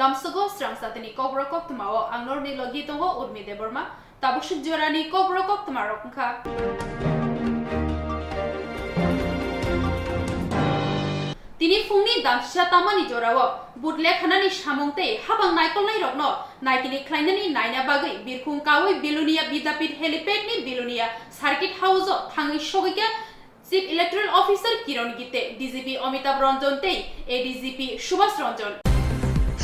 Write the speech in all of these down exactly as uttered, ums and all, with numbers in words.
Amsugo srang satini kokborok koktwmao ang norni logi tongo Urmi Debbarma. Tabuk swk jorani kokborok koktwmarok wngkha. Tini phungni damchisa tamani jorao vote lekhanani samung tei habang naikolnairokno naitini khlainani naina bagwi birkhung kaui Bilonia Vidyapith helipad ni Bilonia Circuit House o thangwi sogwikha Chief Electoral Officer Kiron Gitte, D G P Amitabh Ranjan tei A D G P Subhas Ranjan.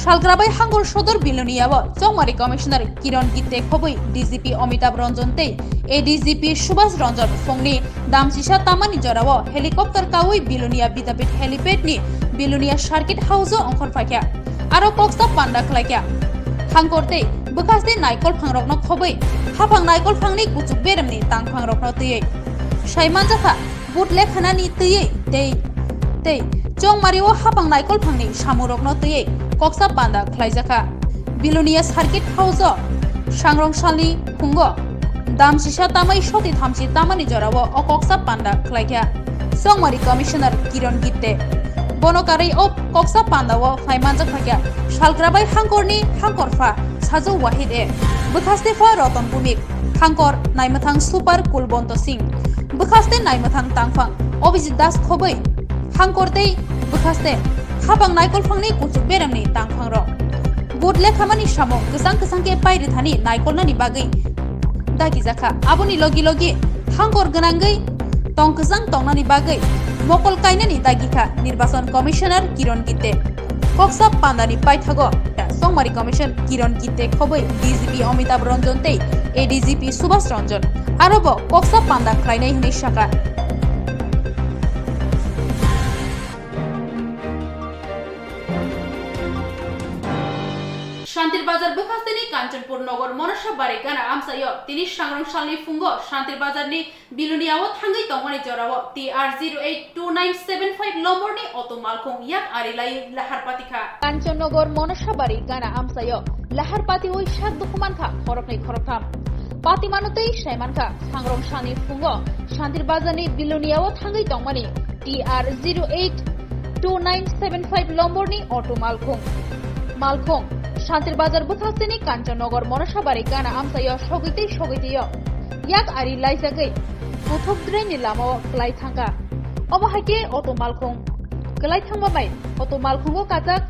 Salgrabai Hangkor Sodor Bilonia o Chongmari Commissioner Kiron Gitte khobwi D G P Amitabh Ranjan tei A D G P Subhas Ranjan phungni damchisa tamani jorao helicopter kaui Bilonia Vidyapith helipad ni Bilonia Circuit House o ongkhor phaikha. Aro koksa panda khlaikha. Hangkor tei bwkhaste naikol phangrokno khobwi haphang naikol phangni kuchuk beremni tangphangrokno twiwi. Saimanjakha, vote lekhanani twiwi tei, tei Chongmari o haphang naikol phangni samungrokno twiwi koksa panda khlaijakha. Bilonia Circuit House o sangrong salni phungo damchisa tamai soti thamchi tamani jorao o koksa panda khlaikha Chongmari Commissioner Kiron Gitte. Bono karwi o koksa panda o phai manjak phaikha Salgrabai Hangkorni Hangkorpha Sajo Wahid e, bwkhaste pha Roton Bhumik, Hangkor naimwthang Super Kulbonto Singh, bwkhaste naimwthang tangphang Abhijit Das khobwi, Hangkor tei bwkhaste haphang naikol phangni kuchuk beremni tangphangrok. Vote lekhamani samung kwchang kwchang khe pairithani naikolnani bagwi dagijakha. Aboni logi logi Hangkor gwnangwi tong kwchang tongnani bagwi mokol kainani dagikha Nirbachon Commissioner Kiron Gitte. Koksa pandani paithago Chongmari Commission Kiron Gitte khobwi D G P Amitabh Ranjan tei A D G P Subhas Ranjan arobo koksa panda khlainai hwnwi sakha. Shantir Bazar bwkhasteni Kanchanpur Nogor Monosabari gana amchaio tini sangrong salni phungo Shantir Bazarni Bilonia o thangwi tongmani jorao T R zero eight two nine seven five lomborni auto malkhung yak ari lai lahar patikha. Kanchannagar Monosabari gana amchaio lahar patiwi sak dukhu mankha khoroknwi khoroktham. Patimano tei saimankha sangrong salni phungo Shantir Bazarni Bilonia o thangwi tongmani T R zero eight two nine seven five lomborni auto malkhung. Malkhung Shantir Bazar bwkhasteni Kanchannagar Monosabari gana amchaio sogwi tei sogwi tio yak ari laijagwi kuthuk drainni lamao kwlai thangkha. Omo hai khe auto malkhung kwlai thangma bai auto malkhungo kachak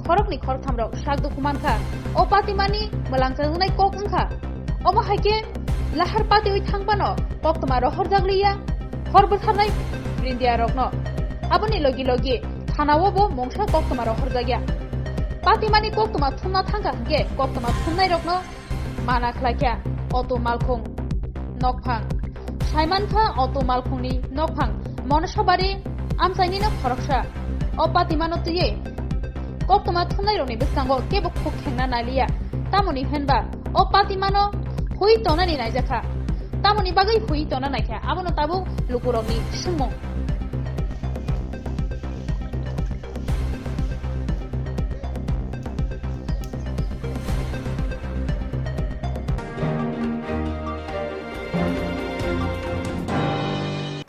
khoroknwi khorokthamrok sak dukhu mankha. O patimani mwlangchajaknai kok wngkha. Omo hai khe lahar patiwi thang phano koktwma rohorjak liya hor bwtharnai rindiarokno. Aboni logi logi thanao bo mungsa koktwma rohorjakya. Patimani koktwma thumna thangkha hwnkhe koktwma thumnairokno mana khlaikha auto malkhung nokphang. Saimankha auto malkhungni nokphang Monosabari amchainino khoroksa. O patimano twiwi koktwma thumnairokni bwskango kebo khuk khengna naliya. Tamoni hwnba o patimano hui tonani naijakha. Tamoni bagwi hui tona naikha, abono tabuk lukurokni swngmung.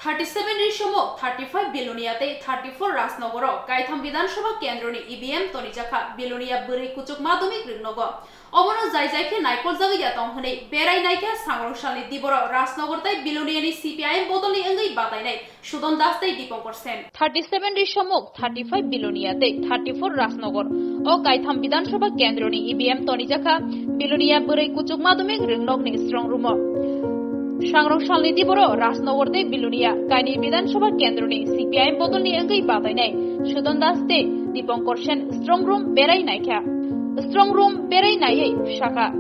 Thirty seven Risomukh, thirty five Bilonia tei thirty four Rajnogoro kaitham Bidhan Sabha kendroni E V M tonijakha Bilonia bwrwi kuchuk madhyamik rwngnogo. Obono jai jai khe naikoljagwi ya tong hwnwi berai naikha sangrong salni diboro Rajnogor tei Biloniani C P I M bodolni wngwi batainai Sudon Das tei Dipankar Sen. Thirty seven Risomukh, thirty five Bilonia tei thirty four Rajnogor o kaitham Bidhan Sabha kendroni E V M tonijakha Bilonia bwrwi kuchuk madhyamik rwngnokni strong room o. Sangrong salni diboro Rajnogor tei Bilonia kainwi Bidhan Sabha kendroni C P I M bodolni wngwi batainai Sudon Das tei Dipankar Sen strong room berai naikha. Strong room berai naiwi sakha,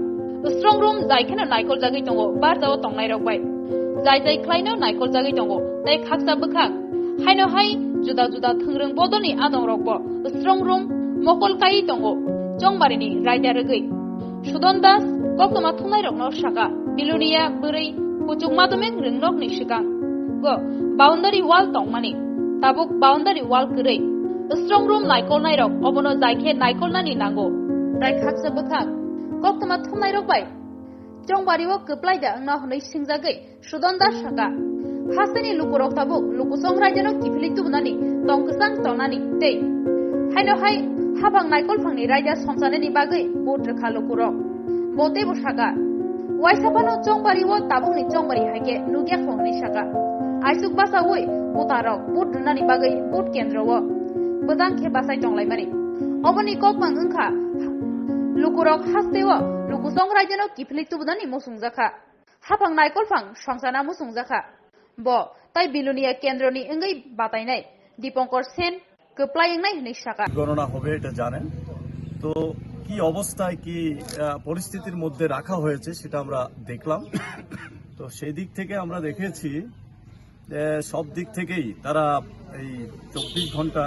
strong room jai kheno naikoljagwi tongo barjao tongnairok bai. Jai jai khlaino naikoljagwi tongo tei khaksa bwkhak haino hai juda juda thwngrwng bodolni adongrokbo strong room mokol kaiwi tongo chongmarini raida rwgwi. Sudon Das koktwma thumnairokno sakha, Bilonia bwrwi kuchuk madhyamik rwngnokni swkango boundary wall tongmani, tabuk boundary wall kwrwi. Strong room naikolnairok obono jai khe naikolnani nango. Tei khaksa bwkhak koktwma thumnairok bai chongbario kwplai da wngna hwnwi swngjagwi Sudon Das sakha, hasteni lukurok tabuk lukuchong raidano kiphilwi tubunani tong kwchang tongnani tei Haino hai hapang naikolphangni raida songchanani bagwi vote rwkha lukurok. Bo teibo saka, waisa phano chongbari o tabukni chongbari hai khe nukya kho hwnwi saka. Aisuk bachaui butarok vote rwnani bagwi vote kendro o bwtang khe bachai tonglaimani. Oboni kokmang wngkha lukurok hasteo lukusong raidano kiphilwi tubunani muchungjakha. Hapang naikolphang songchana muchungjakha. Bo tai Bilonia kendroni wngwi batainai Dipankar Sen kwplai wngnai hwnwi saka. গণনা হবে, এটা জানেন। তো কি অবস্থায়, কি আহ, পরিস্থিতির মধ্যে রাখা হয়েছে, সেটা আমরা দেখলাম। তো সেই দিক থেকে আমরা দেখেছি যে সব দিক থেকেই তারা এই চব্বিশ ঘন্টা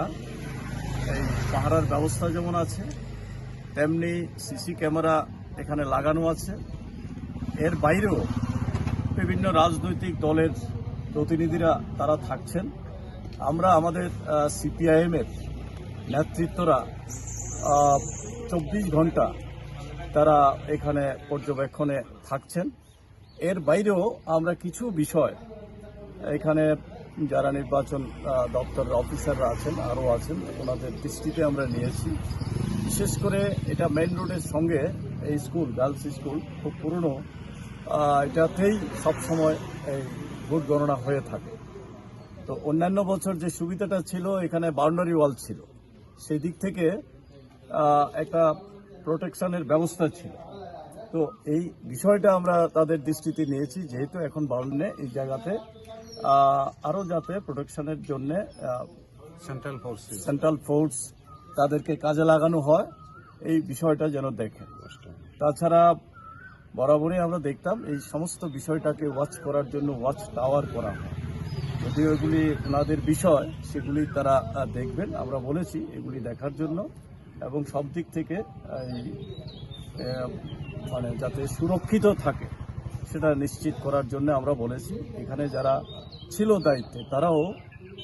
এই পাহারার ব্যবস্থা যেমন আছে, তেমনি সিসি ক্যামেরা এখানে লাগানো আছে। এর বাইরেও বিভিন্ন রাজনৈতিক দলের প্রতিনিধিরা তারা থাকছেন। আমরা আমাদের সিপিআইএম এর নেতৃত্বরা চব্বিশ ঘন্টা তারা এখানে পর্যবেক্ষণে থাকছেন। এর বাইরেও আমরা কিছু বিষয় এখানে যারা নির্বাচন আহ, দপ্তরের অফিসাররা আছেন, আরও আছেন, ওনাদের দৃষ্টিতে আমরা নিয়েছি। বিশেষ করে এটা মেইন রোডের সঙ্গে এই স্কুল, গার্লস স্কুল, খুব পুরনো, আহ, এটাতেই সবসময় এই ভোট গণনা হয়ে থাকে। তো অন্যান্য বছর যে সুবিধাটা ছিল, এখানে বাউন্ডারি ওয়াল ছিল, সেই দিক থেকে আহ, একটা প্রোটেকশনের ব্যবস্থা ছিল। তো এই বিষয়টা আমরা তাদের দৃষ্টিতে নিয়েছি, যেহেতু এখন বাউন্ডারি নেই, এই জায়গাতে আহ, আরও যাতে প্রোটেকশনের জন্য সেন্ট্রাল ফোর্স, সেন্ট্রাল ফোর্স তাদেরকে কাজে লাগানো হয়, এই বিষয়টা যেন দেখে। তাছাড়া বরাবরই আমরা দেখতাম এই সমস্ত বিষয়টাকে ওয়াচ করার জন্য ওয়াচ টাওয়ার করা হয়, যদিও এগুলি ওনাদের বিষয়, সেগুলি তারা আহ, দেখবেন। আমরা বলেছি এগুলি দেখার জন্য এবং সব দিক থেকে এই, আহ, মানে যাতে সুরক্ষিত থাকে, সেটা নিশ্চিত করার জন্য আমরা বলেছি। এখানে যারা ছিল দায়িত্বে, তারাও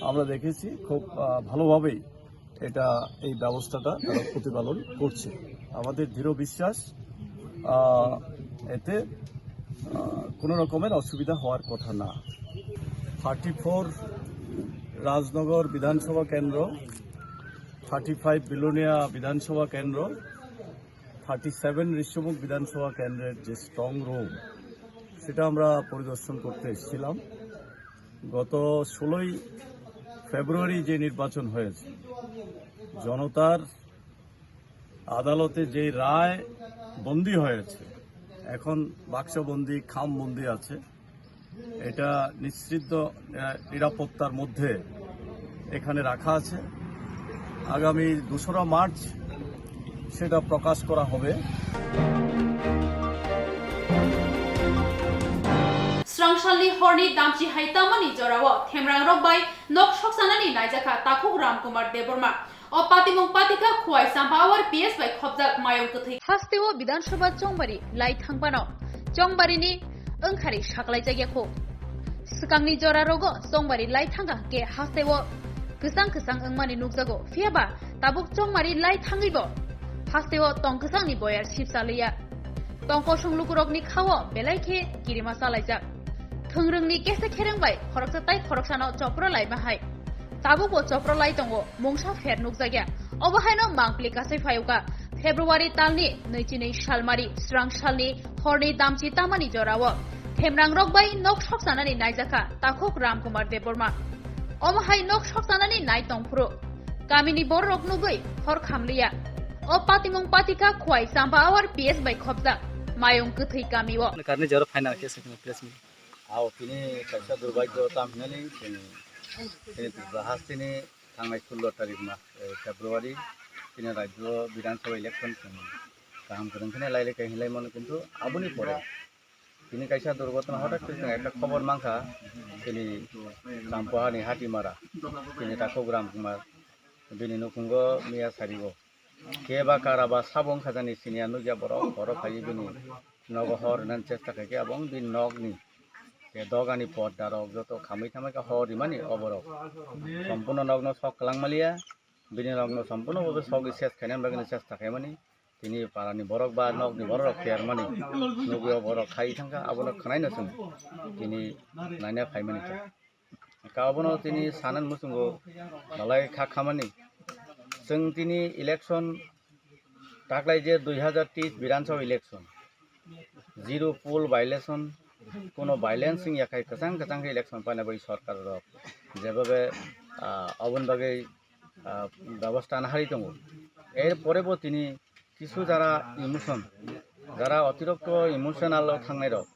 আমরা দেখেছি খুব আহ, ভালোভাবেই এটা, এই ব্যবস্থাটা তারা প্রতিপালন করছে। আমাদের দৃঢ় বিশ্বাস আহ, এতে আহ, কোনো রকমের অসুবিধা হওয়ার কথা না। থার্টি ফোর রাজনগর বিধানসভা কেন্দ্র, থার্টি ফাইভ বিলোনিয়া বিধানসভা কেন্দ্র, থার্টি সেভেন ঋষ্যমুখ বিধানসভা কেন্দ্রের যে স্ট্রং রুম, সেটা আমরা পরিদর্শন করতে এসেছিলাম। গত ষোলোই ফেব্রুয়ারি যে নির্বাচন হয়েছে, জনতার আদালতে যে রায় বন্দী হয়েছে, এখন বাক্সবন্দি, খামবন্দি আছে, এটা নিশ্চিত আহ, নিরাপত্তার মধ্যে এখানে রাখা আছে। আগামী দোসরা মার্চ সেটা প্রকাশ করা হবে। Srangsalni horni damchi hai tamani jorao themrang rok bai nok soksanani naijakha takhuk Ramkumar Debbarma. O patimung patikha Khwai Champa Awar P S bai khopjak mayung kwthwi. Hasteo Bidhan Sabha chongbari lai thangphano chongbarini wngkhari saklaijakya kho. Swkangni jora rogo chongbari lai thangkha hwnkhe hasteo kwchang kwchang wngmani nukjago, phiyaba tabuk chongmari lai thangwibo hasteo tong kwchangni boyar sipsa liya. Tong kosong lukurokni khao belai khe kirima chalaijak. Thwngrwngni kesa khereng bai khoroksa tai khoroksano chopro laima hai. Tabukbo chopro lai tongo, mungsa pher nukjakya. Obo haino mangpili kasai phaiwkha. February talni nwichi nwi salmari, srang salni horni damchi tamani jorao themrang rok bai nok soksanani naijakha takhuk Ramkumar Debbarma. Omo hai nok soksanani nai tongphuru kamini bororok nugwi hor khamliya. O patimung patikha Khwai Champa Awar P S bai khopjak mayung kwthwi kamio. Karni jora final khe second place ni. Ao tini kaisa durbagyo tam hinani tini, tini Tripura hasteni thangnai sullo tarik ma, eh, February tini rajyo Bidhan Sabha election tini kaham kwrwng kheno lailai kai hinlai mano, kintu aboni pore tini kaisa durghotona hothot khe chwng ekta khobor mankha, tini Champuhani Hatimara, tini Takhuk Ramkumar, bini nukhungo miya sarigo. Khe ba kara ba sabo wngkha jani siniya nukya borok, borok phaiwi bini nogo hor rwnani chesta khaikhe abo wng bini nokni. Khe dogani podda rok joto khamwi thamwi khe hor rimani o borok. Sompurno nokno sok kwlangmaliya, bini nokno sompurno bobo sogwi ses khainani bagwino chesta khaimani. Tini parani borok ba nokni borok rok phermani nugwi o borok khai thangkha, abono khwnaino chwng tini naina phaimani khe. Ka obono tini sanan muchungo balai kha khamani. Chwng tini election taklai je dui hazar teis Bidhan Sabha election, zero poll violation, kono violence wngya khai kwchang kwchang khe election paina bagwi sorkar rok jebabe, ah, oboni bagwi, ah, bebosta nahari tongo. Er pore bo tini kisu jara emotion, jara otirokto emotional o thangnai rok,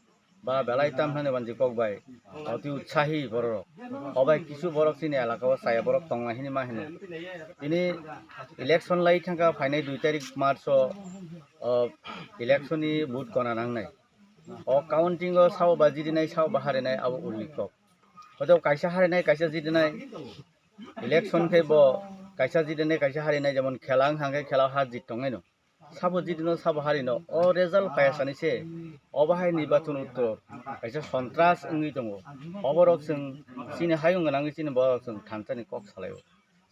ba belai tam hwnwi banji kok bai, oti utsahi borok. O bai kisu borok chini elaka o chaya borok tongna hini ma hino. Tini election lai thangkha phainai dui tarik March o, o election ni vote gona nangnai. O counting o sao ba jidinai sao ba harinai abo ulni kok. Hoito kaisa harinai kaisa jidinai election khe bo kaisa jidinai kaisa harinai jemon khela wng hangkhe khela o har jit tongnai no. Sabo jidino sabo harino o result paya sani se obo hai nirbachon uttor kaisa sontras wngwi tongo. Oborok chwng chini hayung gwnangwi chini borok chwng thansani kok salaio.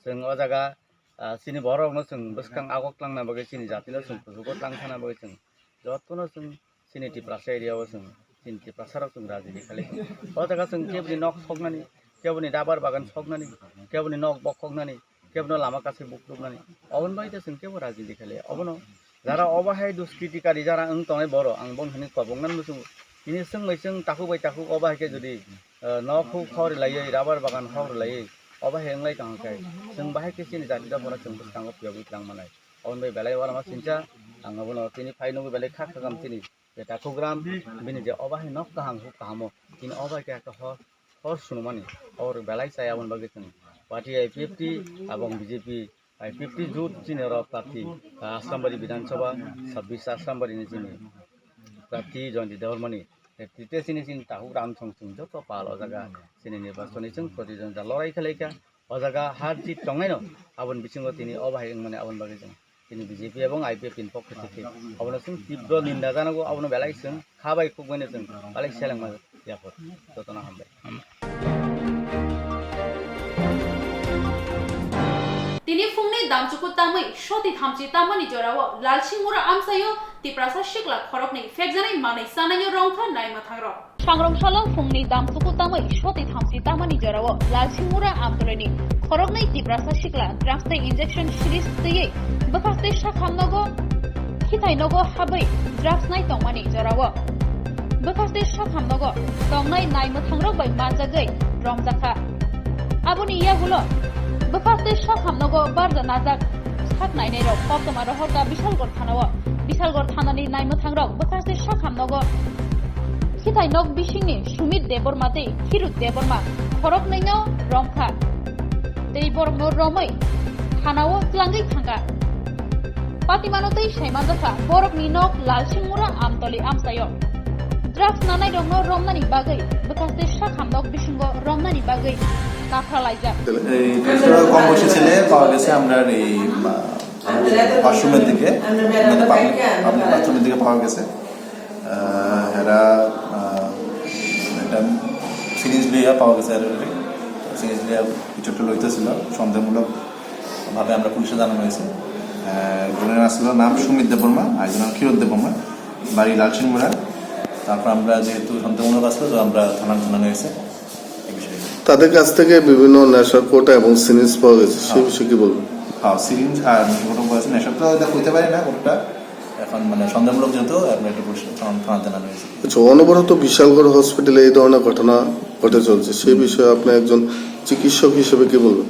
Chwng o jaga, ah, chini borokno chwng bwskang agok tlangna bagwi chini jatino chwng kuchugo tlang thana bagwi chwng jotono chwng chini Tiprasa area o chwng chini Tiprasa rok chwng rajniti khlai. O jaga chwng keboni nok soknani, keboni dabar bagan soknani, keboni nok bokhoknani, kebono lama kaisa bukruknani. Oboni bai ta chwng kebo rajniti khlai. Obono jara obo hai duskritikari jara wng tongnai borok ang boni hwnwi koboknani muchungo. Tini chwng bai chwng takhuk bai takhuk obo hai khe jodi, eh, nok huk hor laiwi, rabar bagan hor laiwi, obo hai wnglai tong khe chwng bahai khe chini jati dophano chwng bwskango phiyogwi tlang manai. Oboni bai belai uanama sincha ang obono tini phai nugwi belai kha khakam tini. Je takhugram bini je obo hai nok kaham huk kahamo tini obo hai khe ekta hor hor sunumani hor belai chaya aboni bagwi chwng party I P F T abong B J P I P F T jut chini oro prarthi, ah, Asrambari Bidhan Sabha sabbish Asrambari ni chini prarthi Joyanta Debbarmani. Tite chini chini takhugram chwng chwng joto pal o jaga chini nirbachoni chwng protidwondita lorai khlai kha. O jaga har jit tongnaino aboni bisingo tini obo hai wngmani aboni bagwi chwng tini B J P ebong I P F T ni pokho theke obono chwng tibro ninda janago, obono belai chwng kha bai khuk baino chwng belai selengma yapor. Jotono hambai. Tini phungni damchuku tamwi soti thamchi tamani jorao Lalsingmura amchaio Tiprasa sikla khoroknwi phekjanai manwi chanai rwngkha naimwthangrok. Sangrong salo phungni damchuku tamwi soti thamchi tamani jorao Lalsingmura amtolini khoroknwi Tiprasa sikla drugs tei injection syringe twiwi bwkhaste sakham nogo khithai nogo habwi drugs nai tongmani jorao bwkhaste sakham nogo tongnai naimwthangrok bai manjagwi romjakha. Aboni yagulo bwkhaste sakham nogo barja najak sak nainairok koktwma rohorkha Bishalgarh thanao. Bishalgarh thanani naimwthangrok bwkhaste sakham nogo khithai nok bisingni Sumit Debbarma tei Khirut Debbarma khoroknwino romkha. Tei borokno romwi thanao twlangwi thangkha. Patimano tei saimanjakha borokni nok Lalsingmura Amtoli amchaio. Drugs nanairokno romnani bagwi bwkhaste sakham nok bisingo romnani bagwi kaphra laijak. এই দুটো কম বয়সী ছেলে পাওয়া গেছে আমরা এই, আহ, ওয়াশরুমের দিকে, আমাদের পাবলিক, পাবলিক বাথরুমের দিকে পাওয়া গেছে। আহ, এরা, আহ, একটা সিরিঞ্জ লইয়া পাওয়া গেছে, আর সিরিঞ্জ লইয়া কিছু একটা লইতেছিল, সন্দেহমূলক ভাবে আমরা পুলিশে জানানো হয়েছে। আহ, একজনের আসলে নাম সুমিত দেববর্মা, আর একজনের নাম ক্ষীরোদ দেববর্মা, বাড়ি লালসিংমুড়া। তারপর আমরা যেহেতু সন্দেহমূলক আসলে, তো আমরা থানায় জানানো হয়েছে এই বিষয়ে। তাদের কাছ থেকে বিভিন্ন নেশার কোটা এবং সিরিঞ্জ পাওয়া গেছে, সে হ্যাঁ। বিষয়ে কি বলবেন? হ্যাঁ, সিরিঞ্জ আর মোটামুটি বলেছে, নেশা তো এটা কইতে পারি না কোনটা, এখন মানে সন্দেহমূলক যেহেতু এখন একটু পুলিশ থানা, থানাতে জানানো হয়েছে। আচ্ছা, অনবরত বিশালগড় হসপিটালে এই ধরনের ঘটনা ঘটে চলছে, সেই বিষয়ে আপনি একজন চিকিৎসক হিসেবে কি বলবেন?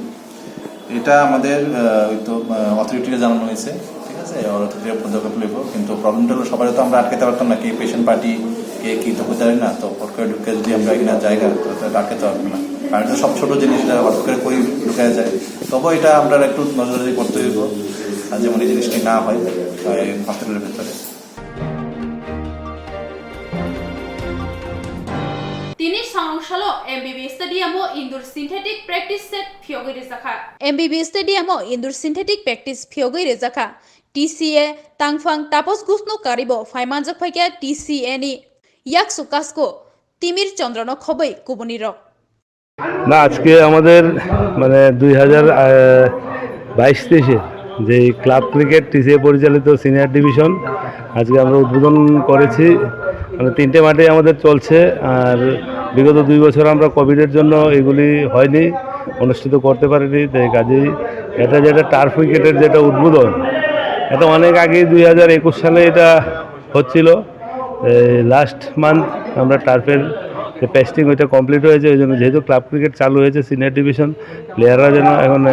এটা আমাদের, আহ, ওই তো, আহ, অথরিটিকে জানানো হয়েছে, ঠিক আছে, ওরা তো ক্লিয়ার পদক্ষেপ নেব। কিন্তু প্রবলেমটা হলো সবাই তো আমরা আটকাতে পারতাম না, কে পেশেন্ট পার্টি, কে কি তো করতে পারি না। তো ফট করে ঢুকে যদি আমরা এখানে জায়গা, তো তো আটকাতে পারবো না। কারণ এটা সব ছোট জিনিস, এটা হট করে কই ঢুকে যায়। তবুও এটা আমরা একটু নজরদারি করতে হইব, আর যেমন এই জিনিসটি না হয়, আহ, এই হসপিটালের ভেতরে। Tini sangrong salo M B B Stadium o indoor synthetic practice set phiyogwi rijakha. M B B Stadium o indoor synthetic practice phiyogwi rijakha. T C A tangphang Tapos Gusno karibo phaimanjak phaikha T C A ni yaksu kasko Timir Chandra no khobwi kubuni rok. না, আজকে আমাদের মানে দুই হাজার বাইশ তেইশে যে club cricket TCA পরিচালিত সিনিয়র ডিভিশন আজকে আমরা উদ্বোধন করেছি। মানে তিনটে মাঠে আমাদের চলছে, আর বিগত দুই বছর আমরা কোভিডের জন্য এগুলি হয়নি, অনুষ্ঠিত করতে পারিনি। তাই কাজেই এটা যেটা টার্ফ উইকেটের যেটা উদ্বোধন, এটা অনেক আগে দুই হাজার একুশ সালে এটা হচ্ছিল। লাস্ট মান্থ আমরা টার্ফের যে পেস্টিং, ওইটা কমপ্লিট হয়েছে। ওই জন্য, যেহেতু ক্লাব ক্রিকেট চালু হয়েছে, সিনিয়র ডিভিশন প্লেয়াররা যেন এখন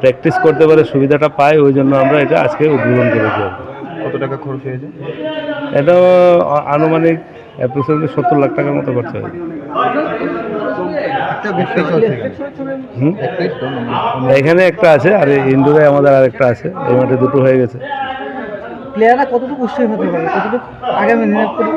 প্র্যাকটিস করতে পারে, সুবিধাটা পায়, ওই জন্য আমরা এটা আজকে উদ্বোধন করেছি আর কি। কত টাকা খরচ হয়েছে? এটা আ-, আনুমানিক অ্যাপ্রক্সিমেটলি সত্তর লাখ টাকার মতো খরচা হয়েছে। একটা বেশি আছে। হুম? এখানে একটা আছে, আর ইনডোরে আমাদের আরেকটা আছে, এই মাঠে দুটো হয়ে গেছে। প্লেয়াররা কতটুকু উৎসাহী হতে পারে, কতটুকু আগামী দিনে পরি-,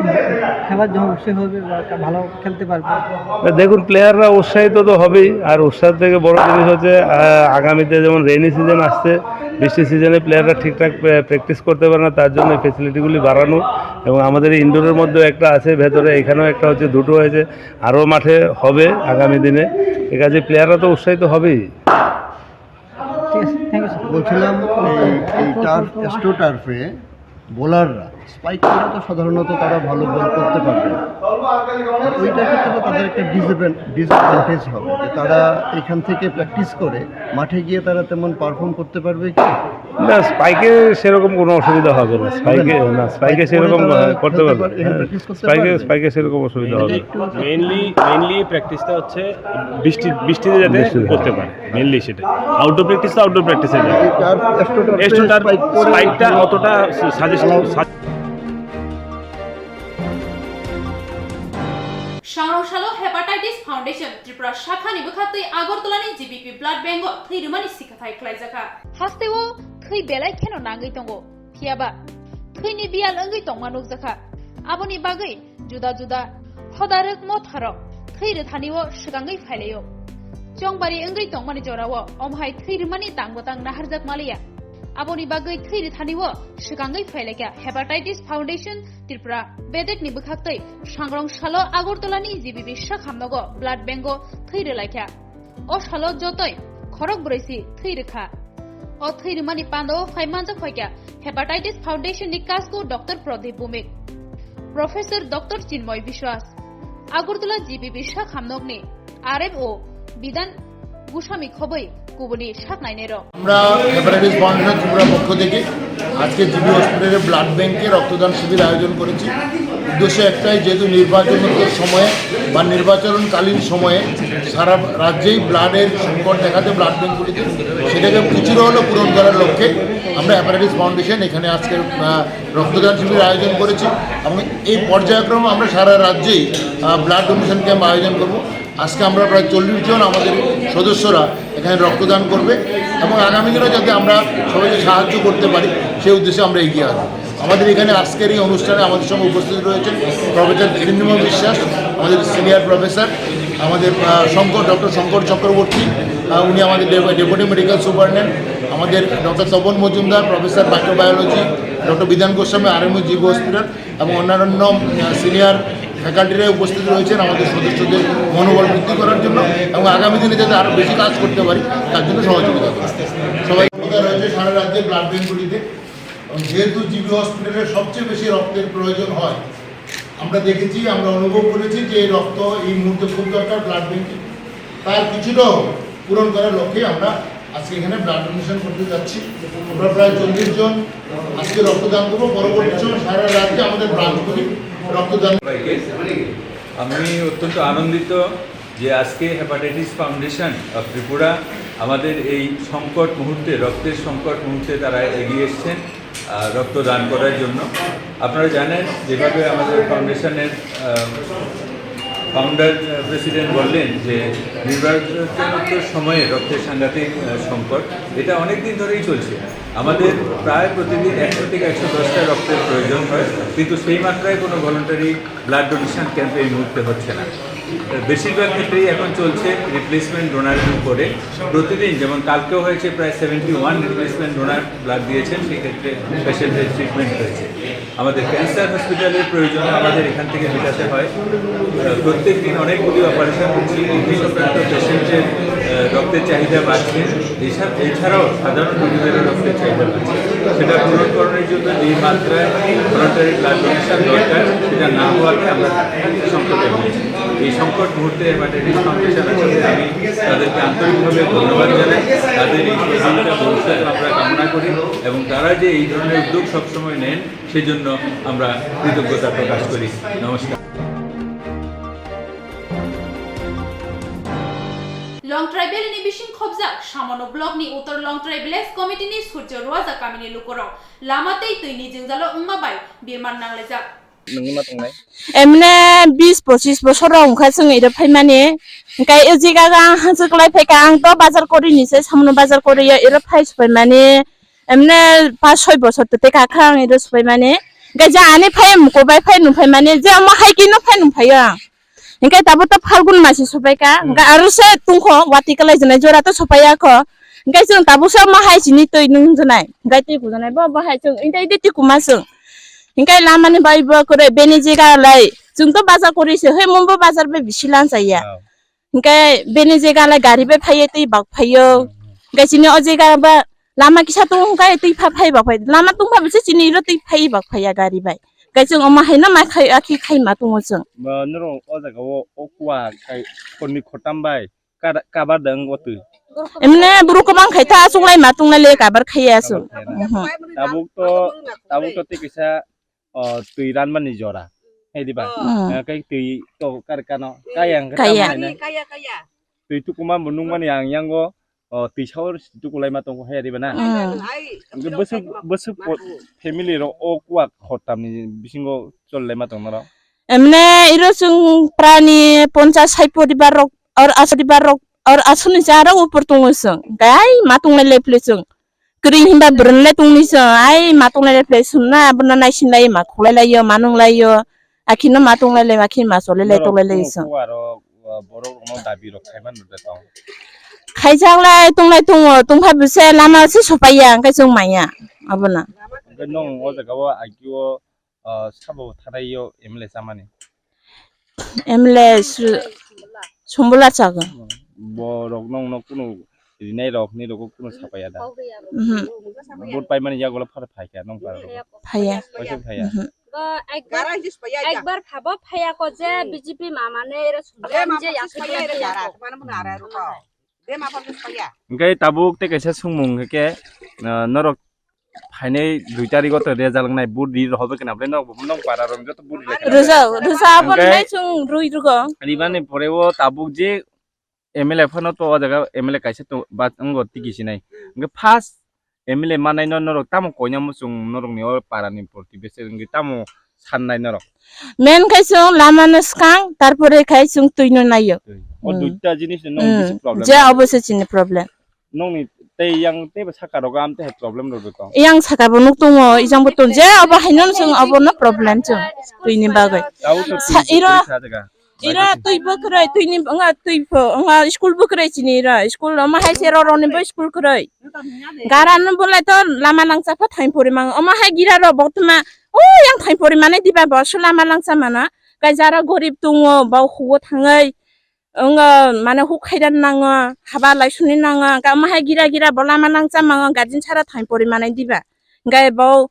খেলার জন্য উৎসাহী হবে বা একটা ভালো খেলতে পারবে? দেখুন, প্লেয়াররা উৎসাহিত তো হবেই, আর উৎসাহ থেকে বড় জিনিস হচ্ছে, আহ, আগামীতে যেমন রেইনি সিজন আসছে, বৃষ্টির সিজনে প্লেয়াররা ঠিকঠাক প্র্যা-, প্র্যাকটিস করতে পারে না, তার জন্য এই ফেসিলিটিগুলি বাড়ানো। এবং আমাদের এই ইনডোরের মধ্যেও একটা আছে ভেতরে, এখানেও একটা হচ্ছে, দুটো হয়েছে, আরও মাঠে হবে আগামী দিনে। ঠিক আছে, প্লেয়াররা তো উৎসাহিত হবেই। ঠিক আছে, থ্যাংক ইউ স্যার। বলছিলাম, এই, এই টার্ফ, অ্যাস্ট্রো টার্ফে বোলাররা, স্পাইকাররা তো সাধারণত তারা ভালো বল করতে পারবে না। ওইটার ক্ষেত্রে তো তাদের একটা ডিসঅ্যাডভান-, ডিসঅ্যাডভান্টেজ হবে, যে তারা এখান থেকে প্র্যাকটিস করে মাঠে গিয়ে তারা তেমন পারফর্ম করতে পারবে কি? না, স্পাইকে সেরকম কোনো অসুবিধা হবে না। স্পাইকে, হবে না। না, স্পাইকে স্পাইক করে সেরকম, তারা আহ, করতে খেলতে পারবে। পারে, এখানে হ্যাঁ। প্র্যাকটিস করতে স্পাইকে, পারবে। স্পাইকে সেরকম অসুবিধা হবে না। একটু মেইনলি, মেইনলি প্র্যাকটিসটা হচ্ছে বৃষ্টি, বৃষ্টিতে যাতে বৃষ্টিতে। করতে পারে, মেইনলি সেটা। আউটডোর প্র্যাকটিস তো আউটডোর প্র্যাকটিসে যায়। এই টার্ফ, অ্যাস্ট্রো টার্ফে এক্সট্রো টার্ফ স্পাইক করে স্পাইকটা অতটা সাজেস্ট, সাজ- Sangrong salo Hepatitis Foundation Tripura shakhani bwkhaktwi Agartala ni G B P blood bank o thwi rwmani sikhathai khlaijakha. Hasteo thwi belai kheno nangwi tongo, phiyaba thwini biyal wngwi tongma nukjakha. Aboni bagwi juda juda hodarok motharok thwi rwthani o swkangwi phailaio. Chongbari wngwi tongmani jorao omhai thwi rwmani tang bwtang naharjak maliya. Aboni bagwi thwi rwthani o swkangwi phailaikha Hepatitis Foundation Tripura bedekni bwkhaktwi Sangrong salo Agartala ni G B P sakhamnogo blood bank o thwi rwlaikha. O salo jotoi khorok brwi si thwi rwkha. O thwi rwmani pandao phai manjak phaikha Hepatitis Foundation ni kasku Doctor Pradip Bhumik, Professor Doctor Chinmoy Biswas, Agartala G B P sakhamnokni R M O Bidan Goswami khobwi kubuni saknainairok. আমরা hepatitis foundation ত্রিপুরার পক্ষ থেকে আজকে জিবি হসপিটালে ব্লাড ব্যাংকে রক্তদান শিবির আয়োজন করেছি। উদ্দেশ্য একটাই, যেহেতু নির্বাচনোত্তর সময়ে বা নির্বাচনকালীন সময়ে সারা রাজ্যেই ব্লাডের সংকট দেখাতে ব্লাড ব্যাংকগুলিতে, সেটাকে কিছুটা হলেও পূরণ করার লক্ষ্যে আমরা হেপাটাইটিস ফাউন্ডেশন এখানে আজকে, আহ, রক্তদান শিবির আয়োজন করেছি এবং এই পর্যায়ক্রমে আমরা সারা রাজ্যেই, আহ, ব্লাড ডোনেশন ক্যাম্প আয়োজন করব। আজকে আমরা প্রায় চল্লিশ জন আমাদের সদস্যরা এখানে রক্তদান করবে এবং আগামী দিনে যাতে আমরা সবাইকে সাহায্য করতে পারি, সেই উদ্দেশ্যে আমরা এগিয়ে আসবো। আমাদের এখানে আজকের এই অনুষ্ঠানে আমাদের সঙ্গে উপস্থিত রয়েছেন প্রফেসর ধীরেন্দ্রমোহন বিশ্বাস, আমাদের সিনিয়র প্রফেসর, আমাদের, আহ, শঙ্কর, ডক্টর শঙ্কর চক্রবর্তী, আহ, উনি আমাদের ডেপ-, ডেপুটি মেডিকেল সুপারিনটেন্ডেন্ট, আমাদের doctor Tapan Majumdar, professor microbiology, doctor Bidhan Goswami, RMO GB hospital, এবং অন্যান্য, আহ, সিনিয়র ফ্যাকাল্টিরা উপস্থিত রয়েছেন আমাদের সদস্যদের মনোবল বৃদ্ধি করার জন্য এবং আগামী দিনে যাতে আরও বেশি কাজ করতে পারি, তার জন্য সহযোগিতা করা। সবাই রয়েছে সারা রাজ্যের ব্লাড ব্যাংকগুলিতে, এবং যেহেতু জিবি হসপিটালে সবচেয়ে বেশি রক্তের প্রয়োজন হয়, আমরা দেখেছি, আমরা অনুভব করেছি যে এই রক্ত এই মুহূর্তে খুব দরকার ব্লাড ব্যাংকে। তার কিছুটা পূরণ করার লক্ষ্যে আমরা আজকে এখানে ব্লাড ডোনেশন করতে যাচ্ছি। আমরা প্রায় চল্লিশ জন আজকে রক্তদান করবো। পরবর্তী সময় সারা রাজ্যে আমাদের ব্রাঞ্চগুলি রক্তদান। সবাইকে, আমি অত্যন্ত আনন্দিত যে আজকে হেপাটাইটিস ফাউন্ডেশন অফ ত্রিপুরা আমাদের এই সংকট মুহূর্তে, রক্তের সংকট মুহূর্তে তারা এগিয়ে এসছেন, আহ, রক্তদান করার জন্য। আপনারা জানেন, যেভাবে আমাদের ফাউন্ডেশনের, আহ, ফাউন্ডার, আহ, প্রেসিডেন্ট বললেন যে নির্বাচনোত্তর সময়ে রক্তের সাংঘাতিক, আহ, সংকট, এটা অনেক দিন ধরেই চলছে। আমাদের প্রায় প্রতিদিন একশো থেকে একশো দশটা রক্তের প্রয়োজন হয়, কিন্তু সেই মাত্রায় কোনো ভলান্টারি ব্লাড ডোনেশন ক্যাম্প এই মুহূর্তে হচ্ছে না। বেশিরভাগ ক্ষেত্রেই এখন চলছে রিপ্লেসমেন্ট ডোনারের উপরে। প্রতিদিন, যেমন কালকেও হয়েছে, প্রায় seventy one replacement donor blood দিয়েছেন, সেক্ষেত্রে পেশেন্টের ট্রিটমেন্ট হয়েছে। আমাদের ক্যান্সার হসপিটালের প্রয়োজন আমাদের এখান থেকে মেটাতে হয়। আহ, প্রত্যেক দিন অনেকগুলি অপারেশন হচ্ছে, কিডনি সংক্রান্ত পেশেন্টের, আহ, রক্তের চাহিদা বাড়ছে। এসব, এছাড়াও সাধারণ রোগীদেরও রক্তের চাহিদা বাড়ছে। সেটা পূরণ করার জন্য যে মাত্রায় ভলান্টারি ব্লাড ডোনেশন দরকার, সেটা না হওয়াতে আমরা সংকটে পড়েছি। এই সংকট মুহূর্তে হেপাটাইটিস ফাউন্ডেশন আসলে আমি তাদেরকে আন্তরিকভাবে ধন্যবাদ জানাই। তাদের এই সহযোগিতা ভবিষ্যতে আমরা কামনা করি এবং তারা যে এই ধরনের উদ্যোগ সবসময় নেন, সেজন্য আমরা কৃতজ্ঞতা প্রকাশ করি। নমস্কার। Long Tribal ni bising khobjak Samono block ni Uttor Long Tribal Committee ni Surjo Ruaja kamini lukurok lama tei twi ni jwngjalo wngma bai birman nanglaijak. Nungni ma tongnai? Emne bis pochis bosor rok wngkha chwng iro phaimani. Hwnkhe o jaga o ang hangse kwlai phaikha, ang to bazar kori ni se, Samono bazar kori o iro phai se phaimani. Emne pas soi bosor to tei kakha ang iro se phaimani. Hwnkhe je ani phai muko bai phai nung phaimani, je omo hai khe no phai nung phaio ang. Hwnkhe tabuk to Phalgun masi sopaikha, hmm, hwnkhe aro se tungkho, wati kwlai jwnai jora to sopaiyakkho. Hwnkhe chwng tabuk se omo hai chini twi nung jwnai, hwnkhe twi kujaknai bo, bo hai chwng, hwnkhe twi kuma chwng. Hwnkhe lamani bai bo kwrwi bini jaga lai, chwng to bazar kori se, hei mungbo bazar bai bisi lanchaya. Oh. Hwnkhe bini jaga lai gari bai phaiyo, twi bak phaiyo. Hmm, hmm. Hwnkhe chini o jaga ba lama kisa tongo, hwnkhe twi pha phai bak phai. Lama tongpha bisi chini iro twi phai bak phaiya gari bai. Hwnkhe chwng omo haino ma khai, akhi khai ma tongo chwng. Ba norok o jaga o, o kua khai khorni khortam bai kada, kabar da wng o twi. Emne borok kwbang khai ta, achuk lai ma tonglai le kabar khaiya chwng. Kabar khaiya na. Mhm. Tabuk to, tabuk to tei kisa, o, twi ranmani jora. Hai diba? Hmm. Eh, kai twi to kar kano. Kaya ang kaya. Kaya, kaya. Twi tukuma bo nungmani ang yango, o, twi saur tukulai ma tongo hai diba na? Hmm. Hwnkhe bwswk, bwswk po-, family rok o kuak khortam ni bisingo cholai ma tong norok? Emne iro chwng prani ponchas sai poribar rok, or asori bar rok, or asoni cha rok upor tongo chwng. Hwnkhe ai ma tonglai le phile chwng. Kwrwi hinba bwrwng le tongni chwng, ai ma tonglai le phlai sumna, abono naisinglai ma khuklai laio, ma nunglaio, akhino ma tonglai lai, akhino ma cholai lai, norok tonglai lai chwng. Kuno kuaro, uh, borok rokno dabi rok khai mano de tong. Khaijaklai tonglai tongo, tongpha bwse lama se sopaiya, hwnkhe chwng manya, abono. Hwnkhe nwng o jaga o agio, uh, sabo thanai o M L A chamani? M L A su-, Sumbula chago. Borok nongno kunu rinai rok ni rogo kunu sapaiya da? Mhm. Vote paimani yagulo phar phaikha nong para rogo? Phaiya. Kaisa phaiya. Mhm. Ekbar, ekbar phabo phaiya ko je B J P mamane ero Sumbula je yakhe phaiya ko. Hwnkhe tabuk tei kaisa swngmung hwnkhe, ah, norok phainai dui tarikh o to result wngnai, vote ri rw hobo kena, bwlai norok bo nong para rok joto vote ri rw kena. Rwjak, rwjak, abo hwnkhe nwng chwng rwi rwgo. Rwmani pore o tabuk je M L A phano to o jaga M L A kaisa to ba wngo tiki sinai. Hwnkhe first M L A manai no norok tamo koina muchung norok ni o para ni protibesi hwnkhe tamo sannai norok? Main khai chwng lama no swkang, tarpore khai chwng twi no naio. Twi. O hmm. Duita jinis no hmm. Bisi problem. Je obo se chini problem. Nokni tei yang tei bo saka rogo am tei hai problem rok tong. Yang saka bo nuk tongo, ijang bo tong. Je obo haino chwng obo no problem chwng twi ni bagwi. Tau to sa twi iro. Twi sa jaga. Ira twi bo kwrwi, twi ni wngkha twi pho, wngkha school bo kwrwi chini ira. School omo hai se roro ni bo school kwrwi. Gara no bolai to lama nangcha pha thaim pori mang. Omo hai gira ro bo tma. O yang thaim pori mane diba bo su lama nangcha mana. Kai jara gorib tongo, bo hugo thangai. Wngkha mane huk khaidan nango, haba lai suni nango. Ka omo hai gira gira bo lama nangcha mango, guardian sara thaim pori mane diba. Gai bo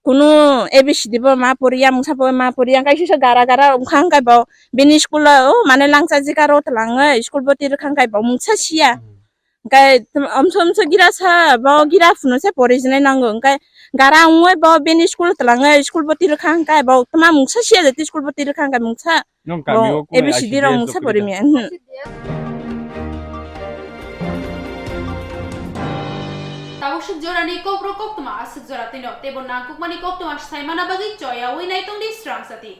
kunu A B C D bo ma poriya, mungsa bo ma poriya, hwnkhe sisa gara gara wngkha, hwnkhe bo bini school o, o, mane langchajika rw twlangwi school bwtwi rwkha, hwnkhe bo mungsa siya. Hwnkhe tw-, omso omso gira sa, bo gira phunukse porijwnai nango, hwnkhe gara wngwi bo bini school twlangwi school bwtwi rwkha, hwnkhe bo tma mungsa siya, jati school bwtwi rwkha, hwnkhe mungsa. Nong kami o kunui A B C D rok mungsa pori mi, mhm. Tabuk suk jora ni kok rok koktwma aswk jora twino, teibo nangkukmani koktwma sai mana bagwi choyawi nai tongdi srang sati.